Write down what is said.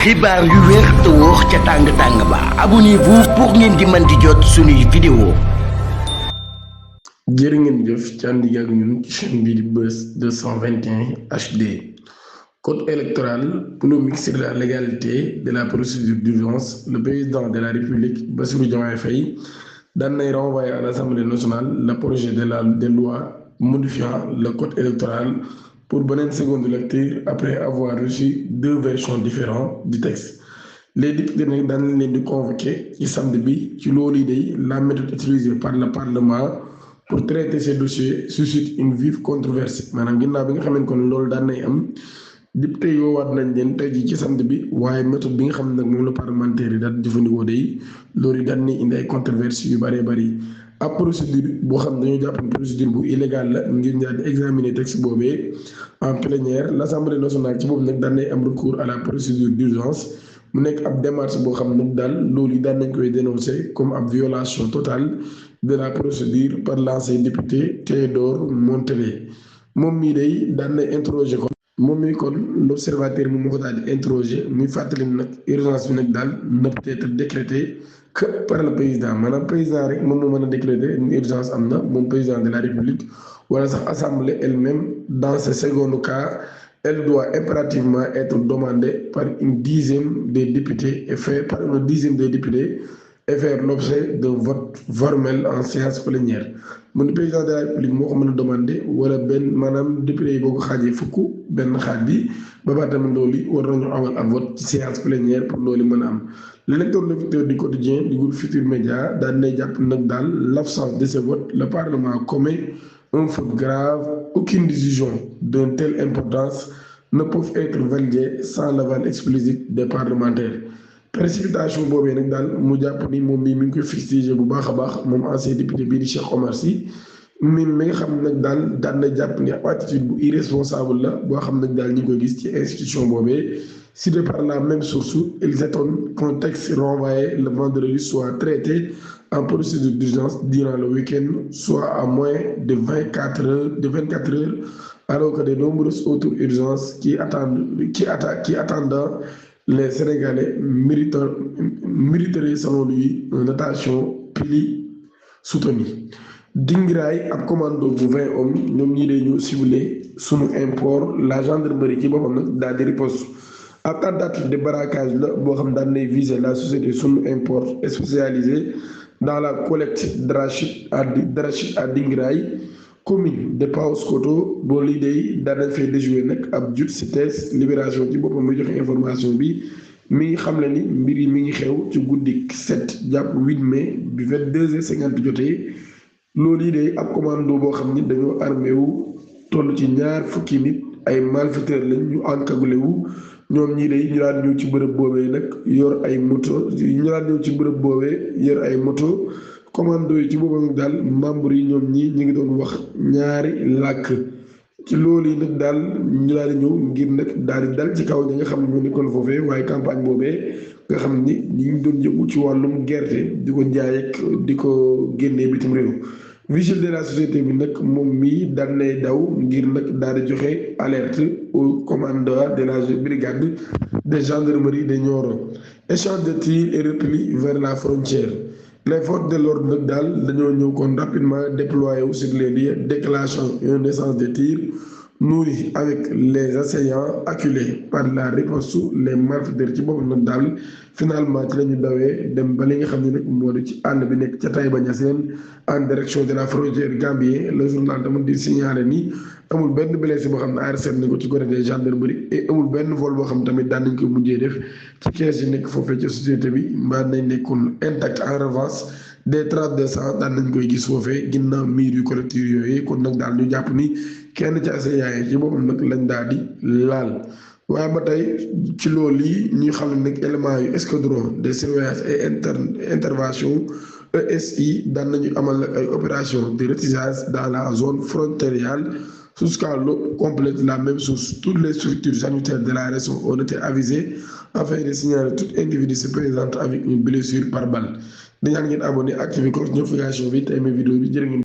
xibaar yu wér te wóor ca tàng ba abonnez-vous pour ngeen di mën di jot suñuy vidéo. jërë ngeen jëf ci ànd ak ñun ci chaîne bi di Buzz 221 HD. Code électoral, polémique sur la légalité de la procédure d'urgence. Le président de la République Bassirou Diomaye Faye daan nay renvoyer à l'Assemblée nationale le projet de loi modifiant le code électoral pour beneen seconde lecture après avoir reçu deux versions différentes du texte. Les députés nag daan leen di convoqué ci samedi bi ci loolu day la méthode utilisée par le Parlement pour traiter ces dossiers suscite une vive controverse maanaam ginnaaw bi nga xamante kon loolu daan nay am député yoowaat nañ leen tey jii ci samedi bi waaye méthode bi nga xam ne nag moom la parlementaire yi daal jëfandikoo day loolu daan nay indi ay controverse yu bëree bëri. ab procédure boo xam ne dañoo jàpp ne procédure bu illégale la ngir ñaar di examiner texte boobee en plénière l'Assemblée nationale ci boobu nag daan nay am recours à la procédure d'urgence mu nekk ab démarche boo xam ne daal loolu yi daan nañ koy dénoncer comme ab violation totale de la procédure par l'ancien député Théodore Montelet moom mii day daan nay interroger ko moom mii kon l'observateur moom moo ko daal di interroger muy fàttali nag urgence bi nag daal ne peut être décrétée que par le président maanaam président rek moom moo mën a décréter une urgence am na moom président de la République wala sax assemblée elle-même dans ce second cas elle doit impérativement être demandée par une dixième des députés et fait par une dixième des députés et faire l'objet d'un vote formel en séance plénière mu ne président de la République moo ko mën a demandé wala benn maanaam député yi boo ko xaajee fukk benn xaaj bi ba pare tamit loolu war nañu amal ab vote ci séance plénière pour loolu mën a am. Le lecteur du quotidien du groupe Futurs Médias daan nay jàpp nag daal l'absence de ce vote le Parlement commet un faute grave. Aucune décision d'une telle importance ne peut être validée sans l'aval explicite des parlementaires. Précipitation boobee nag daal mu jàpp ni moom mii mi ngi koy fustigé bu baax a baax moom ancien député bii di Cheikh Omar Sy mi nga xam nag daal daan na jàpp ni attitude bu irresponsable la boo xam nag daal ñu ngi koy gis ci institution boobee. Cité par la même source, ils étonnent qu'un texte renvoyé le vendredi soit traité en procédure d'urgence durant le week-end, soit à moins de 24 heures, alors que de nombreuses autres urgences qui attendent les Sénégalais mériteraient selon lui une attention plus soutenue. Dingiraay ab commando bu 20 hommes ñoom ñii dañu ciblé sunu import la gendarmerie ci boppam nag daal di riposte. ab tentative de braquage la boo xam daan nay viser la société Sunu Import spécialisée dans la collecte d'arachide à Dingiraay commune de Paoskoto boo lii day daan nañ fay déjouer nag ab jut si tees libération ci boppam muy joxe information bi mi ngi xam ne ni mbir yi mi ngi xew ci guddi 7 jàpp 8 mai bi 22h50 jotee loolu yi day ab commando boo xam ni dañoo armé wu toll ci ñaar fukki nit ay malfaiteurs lañ ñu encagoulé wu. ñoom ñii day ñu daan ñëw ci bërëb boobee nag yor ay moto commando yi ci boobam daal membre yi ñoom ñii ñu ngi doon wax ñaari làkk ci loolu yi nag daal ñu daal di ñëw ngir nag daal di dal ci kaw ñi nga xam ne ñoo nekkoon foofee waaye campagne boobee nga xam ni ñu ngi doon yëngu ci wàllum gerte di ko jaay ak di ko génnee bitim réew. vigile de la société bi nag moom mii daan nay daw ngir nag daal di joxe alerte au commandant de la brigade de gendarmerie de Nioro. Échange de tirs et repli vers la frontière les forces de l'ordre nag daal dañoo ñëw kon rapidement déployé wu sur les lieux déclenchant un échange de tirs nourri avec les assaillants acculés par la riposte les malfaiteurs ci boppam nag daal finalement ci la ñu dawee dem ba li nga xam ne nag moo di ci àll bi nekk ca Taïba Niassène en direction de la frontière gambien le journal dama di signaler ni amul benn blessé boo xam ne arrêté nañ ko ci côté des gendarmerie et amul benn vol boo xam tamit daan nañ koy mujjee def ci kees yi nekk foofee ca société bi mbaa nañ nekkoon intact en revanche des traces de sang daan nañ koy gis foofee ginnaaw miir yu collectif yooyu kon nag daal ñu jàpp ni kenn ci assaillants yi ci boppam nag lañ daal di laal. waaye ba tey ci loolu yi ñuy xam ne nag éléments yu escadron de surveillance et intervention ESI daan nañu amal ay opération de ratissage dans la zone frontalière jusqu'à l'eau complète la même chose. Toutes les structures sanitaires de la région ont été avisées afin de signaler tout individu se présente avec une blessure par balle. dañaan ngeen abonné activé cloche notification bi te aimé vidéo bi jërë ngeen